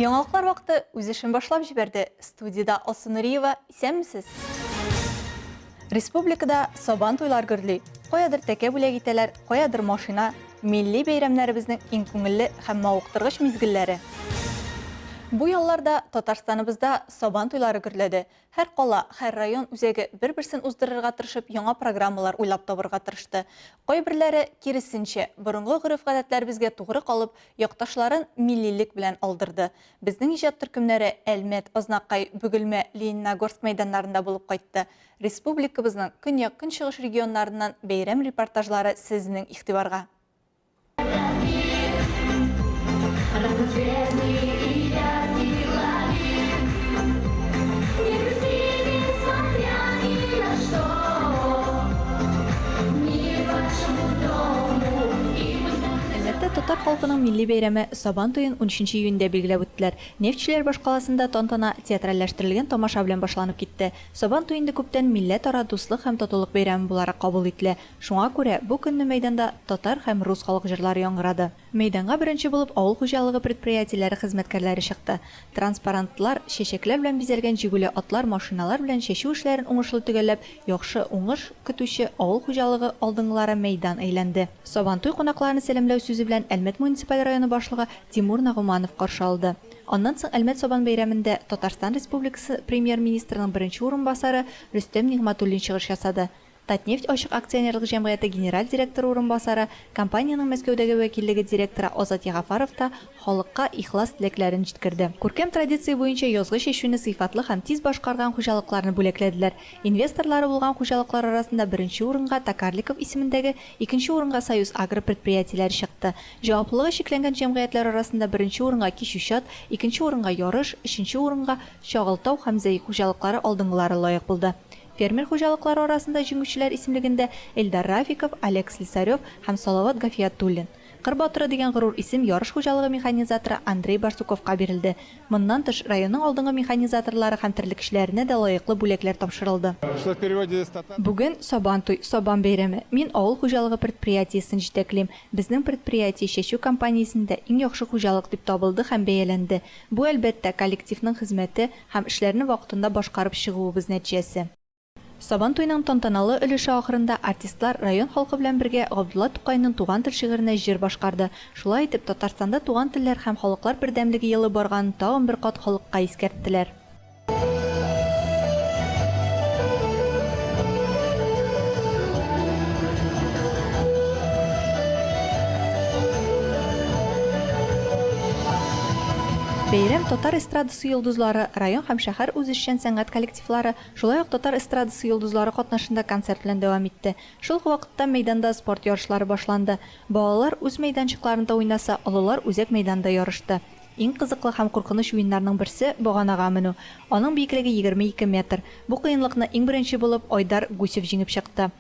Яңалыклар вакыты үз эшен башлап җибәрде. Студиядә Алсу Нуриева, исәнмесез? Республикада Сабан туйлар гөрли. Каядыр тәкә бүләк итәләр, каядыр машина. Милли бәйрәмнәребезнең иң күңелле һәм мавыктыргыч мизгелләре. Бу ялларда Татарстаныбызда Сабан туйлары гөрләде. Һәр кала, һәр район үзәге бер-берсен уздырырга тырышып яңа программалар уйлап табырга тырышты. Кайберләре, киресенчә, борынгы гореф-гадәтләребезгә тугры калып, якташларын миллилек белән алдырды. Безнең иҗат төркемнәре Әлмәт, Азнакай, Бөгелмә, Лениногорск мәйданнарында булып кайтты. Республикабызның көньяк-көнчыгыш регионнарыннан бәйрәм репортажлары сезнең игътибарга. Әлмәттә татар халкының милли бәйрәме Сабан туен унөченче июньдә билгеләп үттеләр. Нефтьчеләр башкаласында тантана театральләштерелгән тамаша белән башланып китте. Сабан туе инде күптән милләтара дуслык һәм татулык бәйрәме буларак кабул ителә. Шуңа күрә бу көнне мәйданда татар һәм рус халык җырлары яңгырады. Мәйданга беренче булып авыл хуҗалыгы предприятиеләре хезмәткәрләре чыкты. Транспарантлар, чәчәкләр белән бизәлгән җигүле атлар, машиналар белән чәчү эшләрен уңышлы төгәлләп, яхшы уңыш көтүче авыл хуҗалыгы алдынгылары мәйдан әйләнде. Сабантуй кунакларын сәламләү сүзе белән Әлмәт муниципаль районы башлыгы Тимур Нагуманов каршы алды. Аннан соң Әлмәт Сабан бәйрәмендә Татарстан Республикасы Премьер-министрының беренче урынбасары Рөстәм Нигъмәтуллин чыгыш ясады. Татнефть ачык акционерлык җәмгыяте генераль директоры урынбасары, компаниянең Мәскәүдәге вәкиллеге директоры Азат Ягафаров та халыкка ихлас теләкләрен җиткерде. Күркәм традиция буенча язгы чәчүне сыйфатлы һәм тиз башкарган хуҗалыкларны бүләкләделәр. Инвесторлары булган хуҗалыклар арасында беренче урынга Токарликов исемендәге, икенче урынга Союз-Агро предприятиеләре чыкты. Җаваплылыгы чикләнгән җәмгыятьләр арасында беренче урынга Кичүчат, икенче урынга Ярыш, өченче урынга Чагылтау һәм Зәй хуҗалыклары алдынгылары лаек булды. Фермер хуҗалыклары арасында җиңүчеләр исемлегендә Эльдар Рафиков, Олег Слесарев һәм Салават Гафиятуллин. Кыр батыры дигән горур исем Ярыш хуҗалыгы механизаторы Андрей Барсуковка бирелде. Моннан тыш, районның алдынгы механизаторлары һәм терлекчеләренә дә лаеклы бүләкләр тапшырылды. Бүген Сабантуй, Сабан бәйрәме. Мин авыл хуҗалыгы предприятиесен җитәклим. Безнең предприятие чәчү кампаниясендә иң яхшы хуҗалык дип табылды һәм бәяләнде. Бу, әлбәттә, коллективның хезмәте һәм эшләрне вакытында башкарып чыгуыбыз нәтиҗәсе. Сабан туеның тантаналы өлеше ахырында артистлар район халкы белән бергә Габдулла Тукайның Туган тел шигыренә җыр башкарды. Шулай итеп, Татарстанда Туган телләр һәм халыклар бердәмлеге елы барганын тагын бер кат халыкка искәрттеләр. Бәйрәм татар эстрадасы йолдызлары, район һәм шәһәр үзешчән сәнгать коллективлары, шулай ук татар эстрадасы йолдызлары катнашында концерт белән дәвам итте. Шул ук вакытта мәйданда спорт ярышлары башланды. Балалар үз мәйданчыкларында уйнаса, олылар үзәк мәйданда ярышты. Иң кызыклы һәм куркыныч уеннарның берсе, баганага менү. Аның биеклеге 22 метр. Бу кыенлыкны иң беренче булып Айдар Гусев җиңеп чыкты.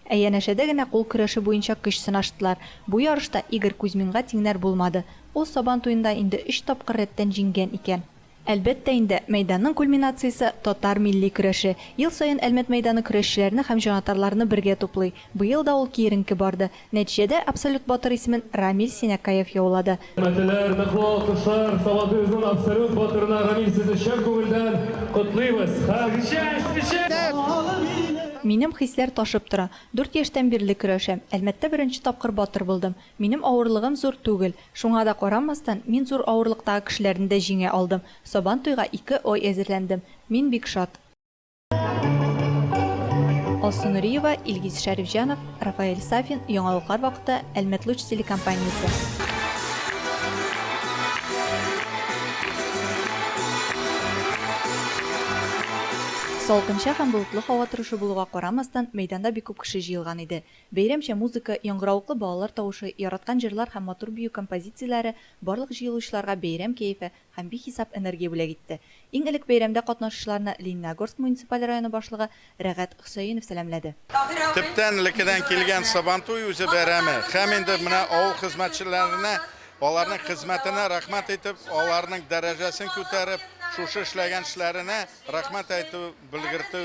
Ә янәшәдә генә кул көрәше буенча көч сынаштылар. Бу ярышта Игорь Кузьминга тиңнәр булмады. Ул Сабан туенда инде өч тапкыр рәттән җиңгән икән. Әлбәттә инде, мәйданның кульминациясе, татар милли көрәше. Ел саен Әлмәт мәйданы көрәшчеләрне һәм җанатарларны бергә туплый. Быел да ул киеренке барды. Нәтиҗәдә, абсолют батыр исемен Рамил Синәкаев яулады. Хөрмәтлеләр, ныклы алкышлар Сабантуебызның абсолют батырына Рамил сезне чын күңелдән котлыйбыз һәм Минем хисләр ташып тора. Дүрт яшьтән бирле көрәшәм. Әлмәттә беренче тапкыр батыр булдым. Минем авырлыгым зур түгел. Шуңа да карамастан, мин зур авырлыктагы кешеләрне дә җиңә алдым. Сабантуйга ике ай әзерләндем. Мин бик шат. Алсу Нуриева, Илгиз Шәрифҗанов, Рафаэль Сафин, Яңалыклар вакыты, Әлмәт Луч телекомпаниясе. Салкынча һәм болытлы һава торышы булуга карамастан, мәйданда бик күп кеше җыелган иде. Бәйрәмчә музыка, яңгыравыклы балалар тавышы, яраткан җырлар һәм матур бию композицияләре барлык җыелучыларга бәйрәм кәефе һәм бихисап энергия бүләк итте. Иң элек бәйрәмдә катнашучыларны Лениногорск муниципаль районы башлыгы Рәгать Хөсәенов сәламләде. Төптән элеккедән килгән Сабантуй үзе бәйрәме һәм инде менә авыл хезмәтчеләренә, аларның хезмәтенә рәхмәт итеп, аларның дәрәҗәсен күтәреп, шушы эшләгән эшләренә рәхмәт әйтү, белгертү.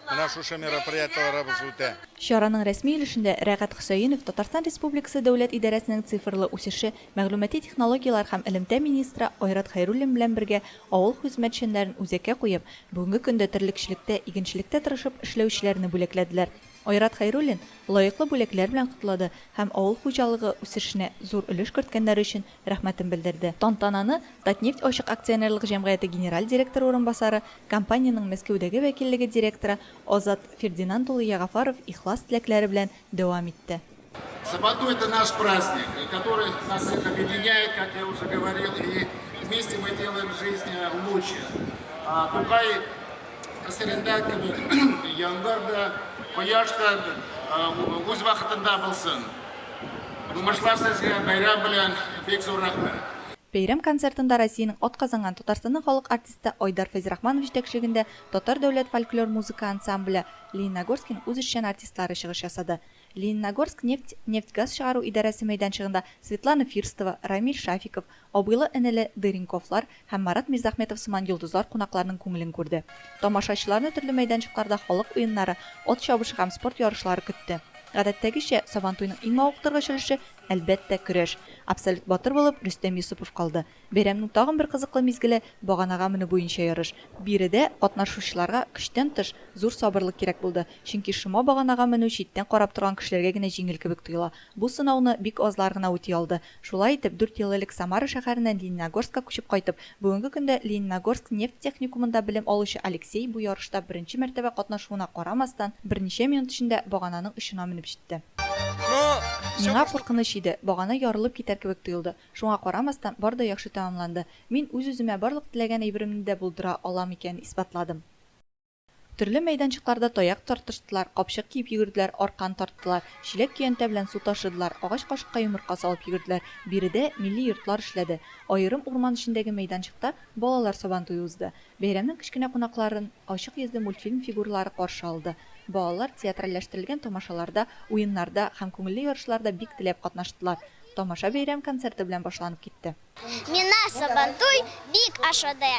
менә шушы мероприятиеләребез үтә. Чараның рәсми өлешендә Рәгать Хөсәенов Татарстан Республикасы Дәүләт идарәсенең цифрлы үсеше, мәгълүмати технологияләр һәм элемтә министры Айрат Хәйруллин белән бергә авыл хезмәтчәннәрен үзәккә куеп, бүгенге көндә терлекчелектә, игенчелектә тырышып эшләүчеләрне бүләкләделәр. Айрат Хәйруллин лаеклы бүләкләр белән котлады һәм авыл хуҗалыгы үсешенә зур өлеш керткәннәре өчен рәхмәтен белдерде. Тантананы Татнефть ачык акционерлык җәмгыяте генераль директоры урынбасары, компаниянең Мәскәүдәге вәкиллеге директоры Азат Фердинанд улы Ягафаров ихлас теләкләре белән дәвам итте. Сабантуй это наш праздник, который нас всех объединяет, как я уже говорил, и вместе мы делаем жизнь лучше. Тукай әсәрендә кебек яңгыр да, кояш та үз вакытында булсын. Уңышлар сезгә, бәйрәм белән, бик зур рәхмәт. Бәйрәм концертында Россиянең атказанган Татарстанның халык артисты Айдар Фәйзрахманов җитәкчелегендә Татар дәүләт фольклор музыка ансамбле, Лениногорскиның үзешчән артистлары чыгыш ясады. Лениногорскнефть нефть-газ чыгару идарәсе мәйданчыгында Светлана Фирстова, Рамил Шафиков, Абыйлы-энеле Дыренковлар һәм Марат Мирзахметов сыман йолдызлар кунакларның күңелен күрде. Тамашачыларны төрле мәйданчыкларда халык уеннары, ат чабышы һәм спорт ярышлары көтте. Гадәттәгечә, Сабантуйның иң мавыктыргыч өлеше, әлбәттә, көрәш. Абсолют батыр булып Рөстәм Йосыпов калды. Бәйрәмнең тагын бер кызыклы мизгеле, баганага менү буенча ярыш. Биредә катнашучыларга көчтән тыш зур сабырлык кирәк булды, чөнки шома баганага менү читтән карап торган кешеләргә генә җиңел кебек тоела. Бу сынауны бик азлар гына үти алды. Шулай итеп, дүрт ел элек Самара шәһәреннән Лениногорскка күчеп кайтып, бүгенге көндә Лениногорск нефть техникумында белем алучы Алексей бу ярышта беренче мәртәбә катнашуына карамастан, берничә минут эчендә багананың очына менеп җитте. Миңа куркыныч иде, багана ярылып китәр кебек тоелды. Шуңа карамастан, бар да яхшы тәмамланды. Мин үз-үземә барлык теләгән әйберемне дә булдыра алам икәнен исбатладым. Төрле мәйданчыкларда таяк тартыштылар, капчык киеп йөгерделәр, аркан тарттылар, чиләк-көянтә белән су ташыдылар, агач кашыкка йомырка салып йөгерделәр. Биредә милли йортлар эшләде. Аерым урман эчендәге мәйданчыкта балалар Сабантуе узды. Бәйрәмнең кечкенә кунакларын ачык йөзле мультфильм фигуралары каршы алды. Балалар театральләштерелгән тамашаларда, уеннарда һәм күңелле ярышларда бик теләп катнаштылар. Тамаша бәйрәм концерты белән башланып китте. Мина Сабантуй бик ошады.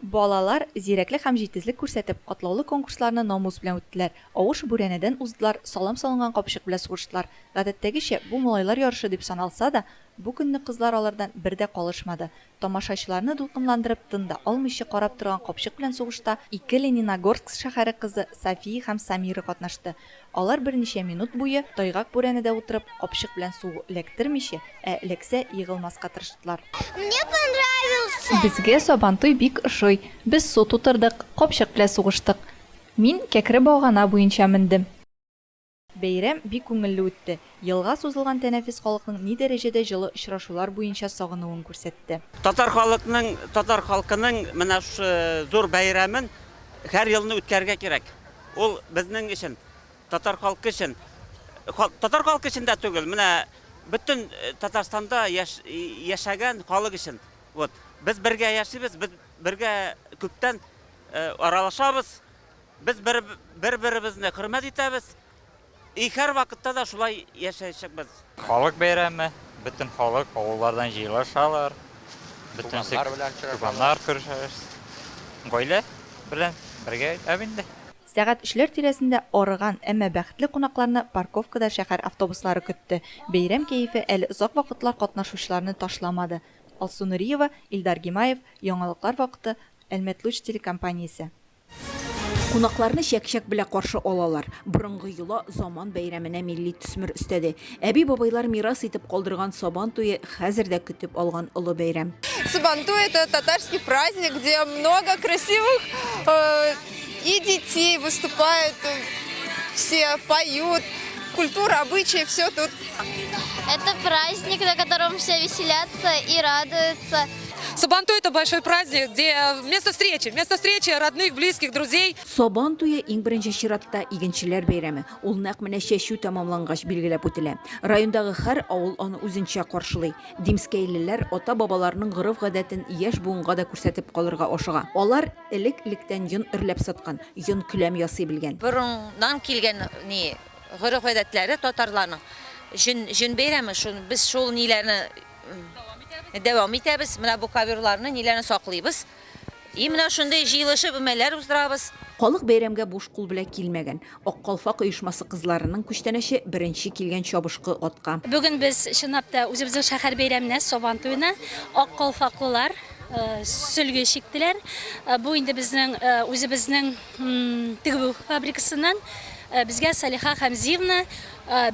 Балалар, зирәклек һәм җитезлек күрсәтеп, катлаулы конкурсларны намус белән үттеләр, авыш бүрәнәдән уздылар, салам салынган капчык белән сугыштылар. Гадәттәгечә, бу малайлар ярышы дип саналса да, бу көнне кызлар алардан бер дә калышмады. Тамашачыларны дулкынландырып, тын да алмыйча карап торган капчык белән сугышта ике Лениногорск шәһәре кызы София һәм Самира катнашты. Алар берничә минут буе тайгак бүрәнәдә утырып, капчык белән су эләктермичә, ә эләксә, егылмаска тырыштылар. Мне понравился. Безгә Сабантуй бик ошый. Без су тутырдык, капчык белән сугыштык. Мин кәкре багана буенча мендем. Бәйрәм бик күңелле үтте. Елга сузылган тәнәфес халыкның ни дәрәҗәдә җылы очрашулар буенча сагынуын күрсәтте. Татар халыкның, татар халкының менә шушы зур бәйрәмен һәр елны үткәрергә кирәк. Ул безнең өчен, татар халкы өчен, татар халкы өчен дә түгел, менә бөтен Татарстанда яшәгән халык өчен. Вот. Без бергә яшибез, без бергә күптән аралашабыз, без бер-беребезне хөрмәт итәбез. И һәрвакытта да шулай яшәячәкбез. Халык бәйрәме, бөтен халык авыллардан җыелышалар, бөтенесе Туганнар белән очрашалар. Туганнар күрешәбез. Гаилә белән бергә әп инде. Сәгать өчләр тирәсендә арыган, әмма бәхетле кунакларны парковкада шәһәр автобуслары көтте. Бәйрәм кәефе әле озак вакытлар катнашучыларны ташламады. Алсу Нуриева, Илдар Гимаев, Яңалыклар вакыты, Әлмәт Луч телекомпаниясе. Кунакларны чәк-чәк белә каршы алалар. Борынгы йола заман бәйрәменә милли төсмер өстәде. Әби-бабайлар мирас итеп калдырган Сабан туе хәзер дә көтеп алган олы бәйрәм. Сабантуй это татарский праздник, где много красивых и детей выступают, все поют, культура, обычаи, все тут. Это праздник, на котором все веселятся и радуются. Сабантуй это большой праздник, где место встречи, место встречи родных, близких, друзей. Сабан туе иң беренче чиратта игенчеләр бәйрәме. Ул нәкъ менә чәчү тәмамлангач билгеләп үтелә. Райондагы һәр авыл аны үзенчә каршылый. Димскәйлеләр ата-бабаларының гореф-гадәтен яшь буынга да күрсәтеп калырга ашыга. Алар элек-электән йон эрләп саткан, йон келәм ясый белгән. Борыннан килгән ни гореф-гадәтләре татарларның. Җөн, җөн бәйрәме, шул, без шул ниләрне дәвам итәбез. Менә бу коверларны, ниләрне саклыйбыз. И менә шундый җыелышып өмәләр уздырабыз. Халык бәйрәмгә буш кул белән килмәгән. Ак калфак оешмасы кызларының күчтәнәче беренче килгән чабышкы атка. Бүген без чынлап та үзебезнең шәһәр бәйрәменә, Сабан туена ак калфаклылар сөлге чиктеләр. Бу инде безнең үзебезнең тегү фабрикасыннан безгә Салиха Хәмзиевна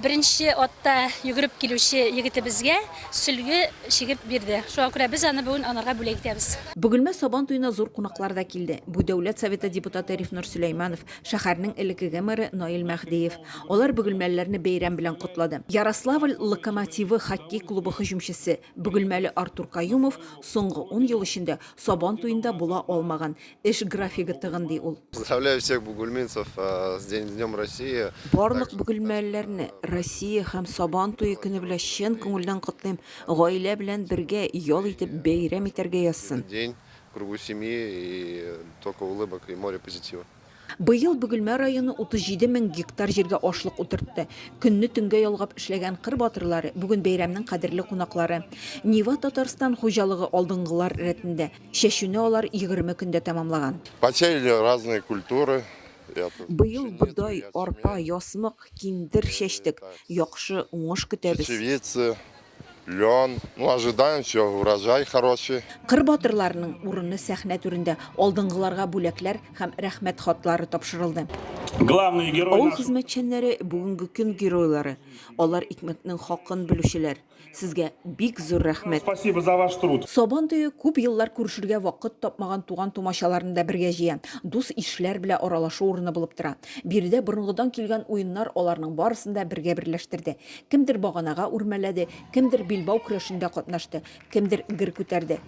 беренче атта йөгереп килүче егетебезгә сөлге чигеп бирде. Шуңа күрә без аны бүген анарга бүләк итәбез. Бөгелмә Сабан туена зур кунаклар да килде. Бу Дәүләт Советы депутаты Рифнур Сөләйманов, шәһәрнең элеккеге мэры Наил Мәһдиев. Алар бөгелмәлеләрне бәйрәм белән котлады. Ярославль Локомотивы хоккей клубы һөҗүмчесе, бөгелмәле Артур Каюмов соңгы ун ел эчендә Сабан туенда була алмаган. Эш графигы тыгын, ди ул. Поздравляю всех бугульминцев с Днем России. Барлык бөгелмәлеләрне Россия һәм Сабан туе көне белән чын күңелдән котлыйм. Гаилә белән бергә ял итеп, бәйрәм итәргә язсын. День в кругу семьи и только улыбок и море позитива. Быел Бөгелмә районы 37 мең гектар җиргә ашлык утыртты. Көнне төнгә ялгап эшләгән кыр батырлары бүген бәйрәмнең кадерле кунаклары. Нива Татарстан хуҗалыгы алдынгылар рәтендә. Чәчүне алар 20 көндә тәмамлаган. Посеяли разные культуры. Быел бодай, арпа, ясмык, киндер чәчтек. Яхшы уңыш көтәбез. Чечевица, лен. Ну, ожидаем все, урожай хороший. Кыр батырларының урыны сәхнә түрендә. Алдынгыларга бүләкләр һәм Рәхмәт хатлары тапшырылды. Главный герой Авыл нашего. хезмәтчәннәре, бүгенге көн геройлары. Алар икмәкнең хакын белүчеләр. Сезгә бик зур рәхмәт. Спасибо за ваш труд. Сабан туе күп еллар күрешергә вакыт тапмаган туган-тумачаларны да бергә җыя, дус-ишләр белән аралашу урыны булып тора. Биредә борынгыдан килгән уеннар аларның барысын да бергә берләштерде. Кемдер баганага үрмәләде, кемдер билбау көрәшендә катнашты, кемдер гер күтәрде,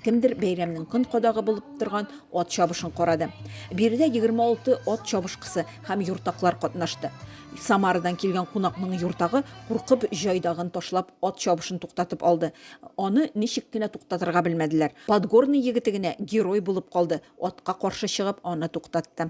кемдер бәйрәмнең көн кадагы булып торган ат чабышын карады. Биредә 26 ат чабышкысы һәм юртаклар катнашты. Самарадан килгән кунакның юртагы Куркып, җайдагын ташлап, ат чабышын туктатып алды. Аны ничек кенә туктатырга белмәделәр. Подгорный егете генә герой булып калды, атка каршы чыгып, аны туктатты.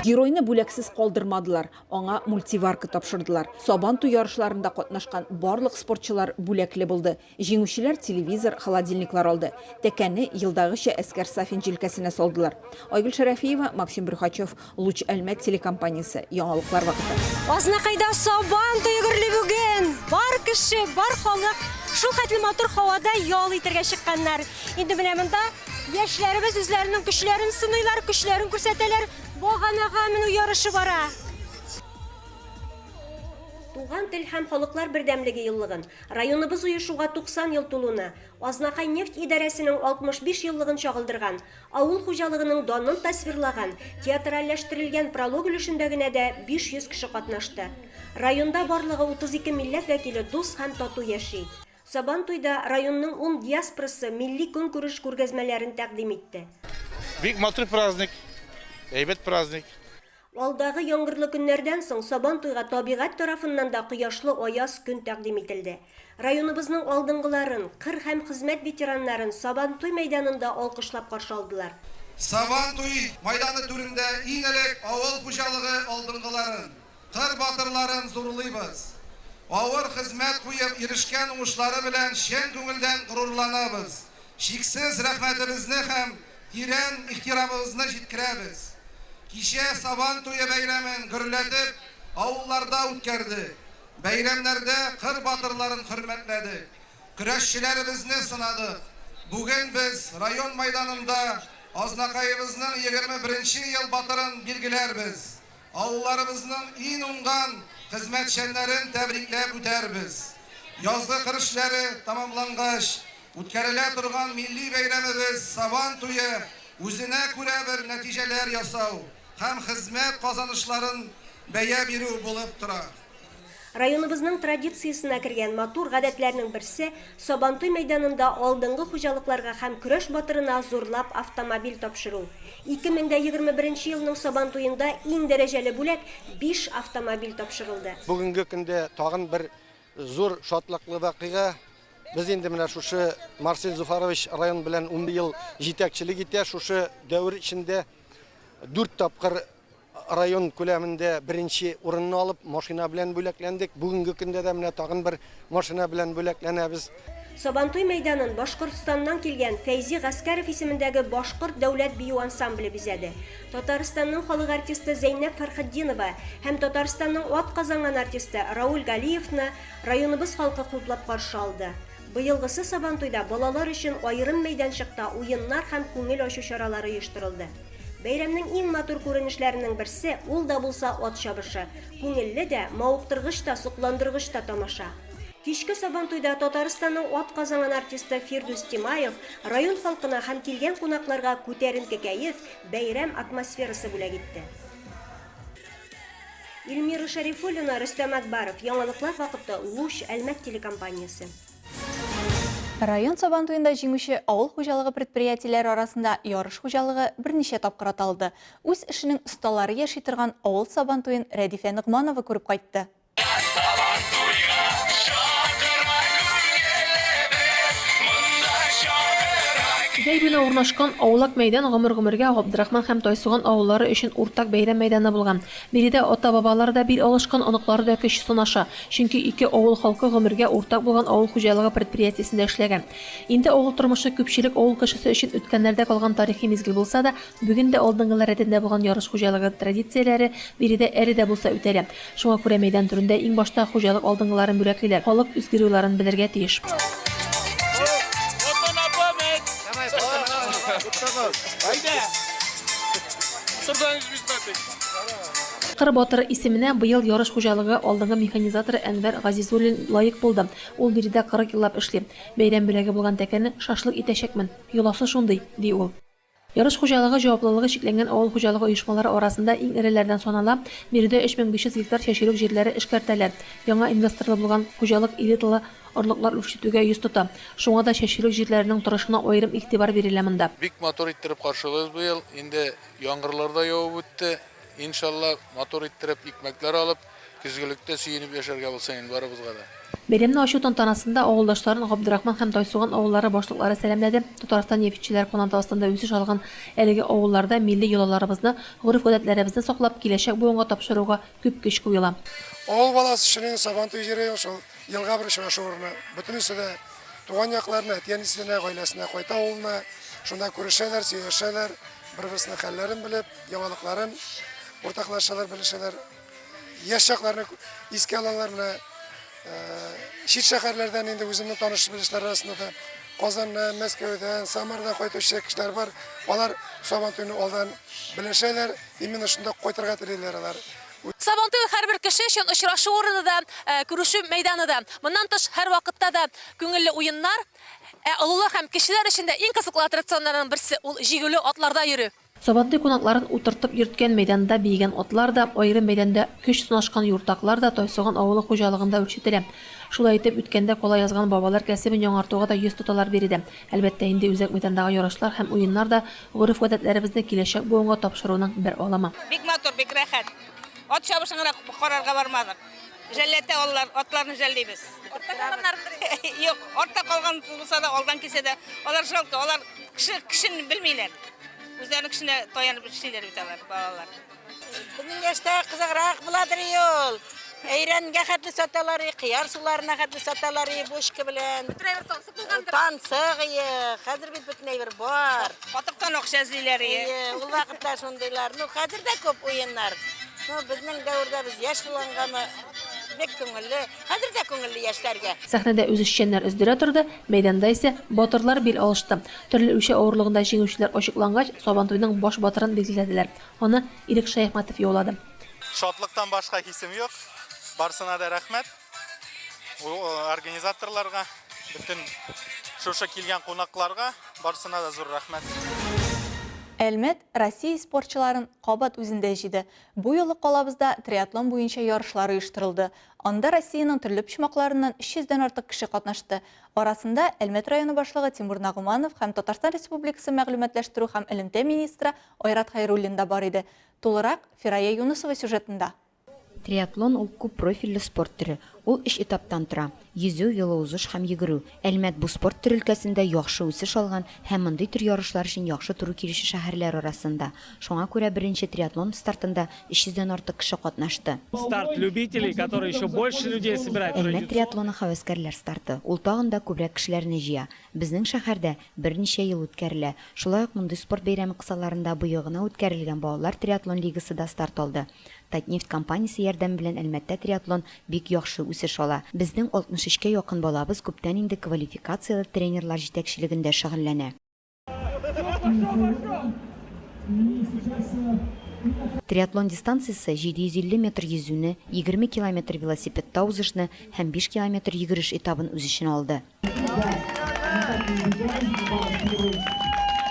Геройны бүләксез калдырмадылар, аңа мультиварка тапшырдылар. Сабан туй ярышларында катнашкан барлык спортчылар бүләкле булды. Җиңүчеләр телевизор, холодильниклар алды. Тәкәне, елдагыча, Әскәр Сафин җилкәсенә салдылар. Айгөл Шәрәфиева, Максим Брюхачев, Луч Әлмәт телекомпаниясе, Яңалыклар вакыты. Азнакайда Сабан туе гөрли бүген! Бар кеше, бар халык шул хәтле матур һавада ял итәргә чыкканнар. Инде менә монда яшьләребез үзләренең көчләрен сыныйлар, көчләрен күрсәтәләр. Баганага менү ярышы бара. Туган тел һәм халыклар бердәмлеге еллыгын, районыбыз оешуга 90 ел тулуны, Азнакай нефть идарәсенең 65 еллыгын чагылдырган, авыл хуҗалыгының данын тасвирлаган, театральләштерелгән пролог өлешендә генә дә 500 кеше катнашты. Районда барлыгы 32 милләт вәкиле дус һәм тату яши. Сабантуйда районның ун диаспорасы милли көнкүреш күргәзмәләрен тәкъдим итте. Бик матур праздник, әйбәт праздник. Алдагы яңгырлы көннәрдән соң Сабантуйга табигать тарафыннан да кояшлы аяз көн тәкъдим ителде. Районыбызның алдынгыларын, кыр һәм хезмәт ветераннарын Сабантуй мәйданында алкышлап каршы алдылар. Сабантуй майданы түрендә иң элек авыл хуҗалыгы алдынгыларын, кыр батырларын зурлыйбыз. Авыр хезмәт куеп ирешкән уңышлары белән чын күңелдән горурланабыз, чиксез рәхмәтебезне һәм Тирән ихтирамыбызны җиткерәбез. Кичә Сабан туе бәйрәмен гөрләтеп авылларда үткәрдек. Бәйрәмнәрдә кыр батырларын хөрмәтләдек. Көрәшчеләребезне сынадык. Бүген без район майданында Азнакаебызның 21 нче ел батырын билгеләрбез. Авылларыбызның иң уңган хезмәтчәннәрен тәбрикләп үтәрбез. Язгы кыр эшләре тәмамлангач, үткәрелә торган милли бәйрәмебез Сабан туе үзенә күрә бер нәтиҗәләр ясау һәм хезмәт казанышларын бәя бирү булып тора. Районыбызның традициясенә кергән матур гадәтләрнең берсе, Сабантуй мәйданында алдынгы хуҗалыкларга һәм көрәш батырына зурлап автомобиль тапшыру. 2021 елның Сабантуенда иң дәрәҗәле бүләк, биш автомобиль тапшырылды. Бүгенге көндә тагын бер зур шатлыклы вакыйга. Без инде менә шушы Марсель Зуфарович район белән ун ел җитәкчелек итә. Шушы дәвер эчендә дүрт тапкыр Район күләмендә беренче урынны алып, машина белән бүләкләндек. Бүгенге көндә дә менә тагын бер машина белән бүләкләнәбез. Сабантуй мәйданын Башкортстаннан килгән Фәйзи Гаскәров исемендәге башкорт дәүләт бию ансамбле бизәде. Татарстанның халык артисты Зәйнәб Фәрхетдинова һәм Татарстанның атказанган артисты Рауль Галиевны районыбыз халкы хуплап каршы алды. Быелгысы Сабантуйда балалар өчен аерым мәйданчыкта уеннар һәм күңел ачу чаралары оештырылды. Бәйрәмнең иң матур күренешләренең берсе, ул да булса ат чабышы. Күңелле дә, мавыктыргыч та, сокландыргыч та тамаша. Кичке Сабантуйда Татарстанның атказанган артисты Фирдүс Тимаев район халкына һәм килгән кунакларга күтәренке кәеф, бәйрәм атмосферасы бүләк итте. Эльмира Шәрифуллина, Рөстәм Акбаров, Яңалыклар вакыты, Луч, Әлмәт телекомпаниясе. Район Сабантуенда җиңүче авыл хуҗалыгы предприятиеләре арасында Ярыш хуҗалыгы берничә тапкыр аталды. Үз эшенең осталары яши торган авыл Сабантуен Рәдифә Ногманова күреп кайтты. Зәй буена урнашкан аулак мәйдан гомер-гомергә Габдрахман һәм Тайсуган авыллары өчен уртак бәйрәм мәйданы булган. Биредә ата-бабалары да бил алышкан, оныклары да көч сынаша. Чөнки ике авыл халкы гомергә уртак булган авыл хуҗалыгы предприятиесендә эшләгән. Инде авыл тормышы күпчелек авыл кешесе өчен үткәннәрдә калган тарихи мизгел булса да, бүген дә алдынгылар рәтендә булган Ярыш хуҗалыгы традицияләре биредә әле дә булса үтәлә. Шуңа күрә мәйдан түрендә иң башта хуҗалык алдынгыларын бүләклиләр. Халык үз геройларын белергә тиеш. Кыр батыры исеменә быел Ярыш хуҗалыгы алдынгы механизаторы Әнвәр Газизуллин лаек булды. Ул биредә 40 еллап эшли. Бәйрәм бүләге булган тәкәне шашлык итәчәкмен. Йоласы шундый, ди ул. Ярыш хуҗалыгы җаваплылыгы чикләнгән авыл хуҗалыгы оешмалары арасында иң эреләрдән санала, биредә 3500 гектар чәчүлек җирләре эшкәртәләр. Яңа инвесторлы булган хуҗалык элиталы орлыклар үрчетүгә йөз тота. Шуңа да чәчүлек җирләренең торышына аерым игътибар бирелә монда. Бик матур иттереп каршылыйбыз быел. Инде яңгырлар да явып үтте. Иншалла, матур иттереп икмәкләр алып, көзгелектә сөенеп яшәргә булсын инде барыбызга да. Бәйрәмне ачу тантанасында авылдашларын Габдрахман һәм Тайсуган авыллары башлыклары сәламләде. Татарстан нефтьчеләр канаты астында үсеш алган әлеге авылларда милли йолаларыбызны, гореф-гадәтләребезне саклап, киләчәк буынга тапшыруга күп көч куела. Авыл баласы өчен инде Сабантуй җире шул елга бер очрашу урыны. Бөтенесе дә туган якларына, әти-әнисенә, гаиләсенә кайта авылына. Шунда күрешәләр, сөйләшәләр, бер-берсенең хәлләрен белеп, яңалыкларын уртаклашалар, белешәләр. Яшь чакларны искә алалар. Менә чит шәһәрләрдән инде үземнең таныш-белешләр арасында да Казаннан, Мәскәүдән, Самарадан кайтучы кешеләр бар. Алар Сабантуйны алдан белешәләр, именно шунда кайтырга телиләр алар. Сабантуй һәрбер кеше өчен очрашу урыны да, күрешү мәйданы да. Моннан тыш, һәрвакытта да күңелле уеннар, ә олылар һәм кечеләр өчен дә иң кызыклы аттракционнарның берсе, ул җигүле атларда йөрү. Сабантуй кунакларын утыртып йөрткән мәйданда биегән атлар да, аерым мәйданда көч сынашкан юртаклар да Тайсуган авылы хуҗалыгында үрчетелә. Шулай итеп, үткәндә кала язган бабалар кәсебен яңартуга да йөз тоталар биредә. Әлбәттә инде, үзәк мәйдандагы ярышлар һәм уеннар да гореф-гадәтләребезне киләчәк буынга тапшыруның бер алымы. Бик матур, бик рәхәт. Ат чабышын гына карарга бармадык. Жәлләтә алалар, атларны жәллибез. Артта калганнарындыр инде. Юк, артта калган булса да, алдан килсә дә, алар жалко, алар кеше кешене белмиләр. Үзләренең көченә таянып эшлиләр бит алар, балалар. Безнең яшьтә кызыграк буладыр и ул. Әйрәнгә хәтле саталар и, кыяр суларына хәтле саталар и, бочка белән. Бөтен әйбер тансык булгандыр. Тансык ие, хәзер бит бөтен әйбер бар. Катыктан акча эзлиләр ие. Ие, ул вакытта шундыйлар. Ну, хәзер дә күп уеннар. Ну, безнең дәвердә без яшь булгангамы, бик күңелле. Хәзер дә күңелле яшьләргә. Сәхнәдә үзешчәннәр өздерә торды, мәйданда исә батырлар бил алышты. Төрле үлчәү авырлыгында җиңүчеләр ачыклангач, Сабантуйның баш батырын билгеләделәр. Аны Ирек Шәяхмәтов яулады. Шатлыктан башка хисем юк. Барсына да рәхмәт. Организаторларга, бөтен шушы килгән кунакларга барсына да зур рәхмәт. Әлмәт Россия спортчыларын кабат үзендә җыйды. Бу юлы калабызда триатлон буенча ярышлар оештырылды. Анда Россиянең төрле почмакларыннан 300 дән артык кеше катнашты. Арасында Әлмәт районы башлыгы Тимур Нагуманов һәм Татарстан Республикасы мәгълүматлаштыру һәм элемтә министры Айрат Хәйруллин да бар иде. Тулырак, Фирая Юнысова сюжетында. Триатлон ул күп профильле спорт төре. Ул өч этаптан тора, йөзү, велоузыш һәм йөгерү. Әлмәт бу спорт төре өлкәсендә яхшы үсеш алган һәм мондый төр ярышлар өчен яхшы туры килүче шәһәрләр арасында. Шуңа күрә беренче триатлон стартында 300 дән артык кеше катнашты. Старт любителей, который еще больше людей собирает. Әлмәт триатлоны һәвәскәрләр старты. Ул тагын да күбрәк кешеләрне җыя. Безнең шәһәрдә берничә ел үткәрелә. Шулай ук мондый спорт бәйрәме кысаларында быел гына үткәрелгән балалар триатлон лигасы да старт алды. Татнефть компаниясе ярдәме белән Әлмәттә триатлон бик яхшы үсеш ала. Безнең 63 кә якын балабыз күптән инде квалификацияле тренерлар җитәкчелегендә шөгыльләнә. Триатлон дистанциясе 750 метр йөзүне, 20 километр велосипедта узышны һәм 5 километр йөгереш этабын үз эченә алды.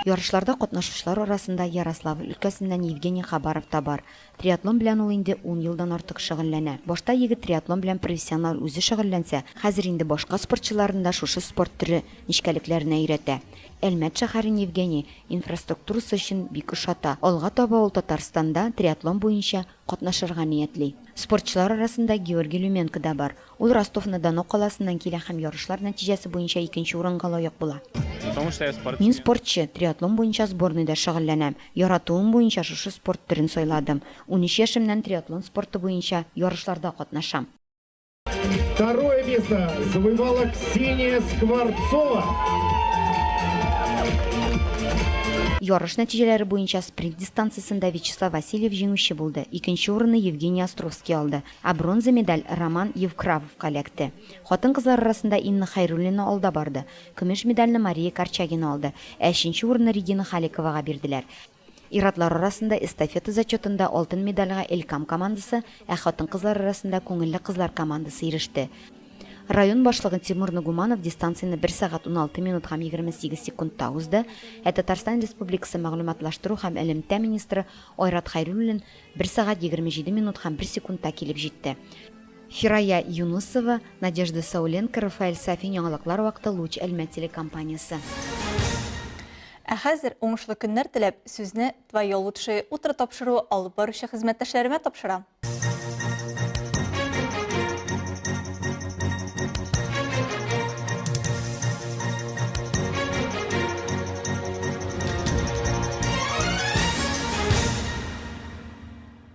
Ярышларда катнашучылар арасында Ярославль өлкәсеннән Евгений Хабаров та бар. Триатлон белән ул инде ун елдан артык шөгыльләнә. Башта егет триатлон белән профессиональ үзе шөгыльләнсә, хәзер инде башка спортчыларны да шушы спорт төре нечкәлекләренә өйрәтә. Әлмәт шәһәрен Евгений инфраструктурасы өчен бик ошата. Алга таба ул Татарстанда триатлон буенча катнашырга ниятли. Спортчылар арасында Георгий Люменко да бар. Ул Ростов-на-Дону каласыннан килә һәм ярышлар нәтиҗәсе буенча икенче урынга лаек була. Потому что я спортсмен. Мин спортчы, триатлон буенча сборныйда шөгыльләнәм. Яратуым буенча шушы спорт төрен сайладым. 13 яшемнән триатлон спорты буенча ярышларда катнашам. Второе место завоевала Ксения Скворцова. Ярыш нәтиҗәләре буенча спринт дистанциясендә Вячеслав Васильев җиңүче булды, икенче урынны Евгений Островский алды. Ә бронза медаль Роман Евкравовка эләкте. Хатын-кызлар арасында Инна Хәйруллина алда барды. Көмеш медальне Мария Корчагина алды, ә өченче урынны Регина Халиковага бирделәр. Ир-атлар арасында эстафета зачетында алтын медальгә Элькам командасы, ә хатын-кызлар арасында Күңелле кызлар командасы иреште. Район башлыгы Тимур Нугуманов дистанцияне бер сәгать 16 минут һәм 28 секундта узды, ә Татарстан Республикасы мәгълүматлаштыру һәм элемтә министры Айрат Хәйруллин Бер сәгать 27 минут һәм бер секундта килеп җитте. Фирая Юнысова, Надежда Сауленко, Рафаэль Сафин Яңалыклар вакыты Луч Әлмәт телекомпаниясе. Ә хәзер уңышлы көннәр теләп, сүзне Твое лучшее утро тапшыруы алып баручы хезмәттәшләремә тапшырам.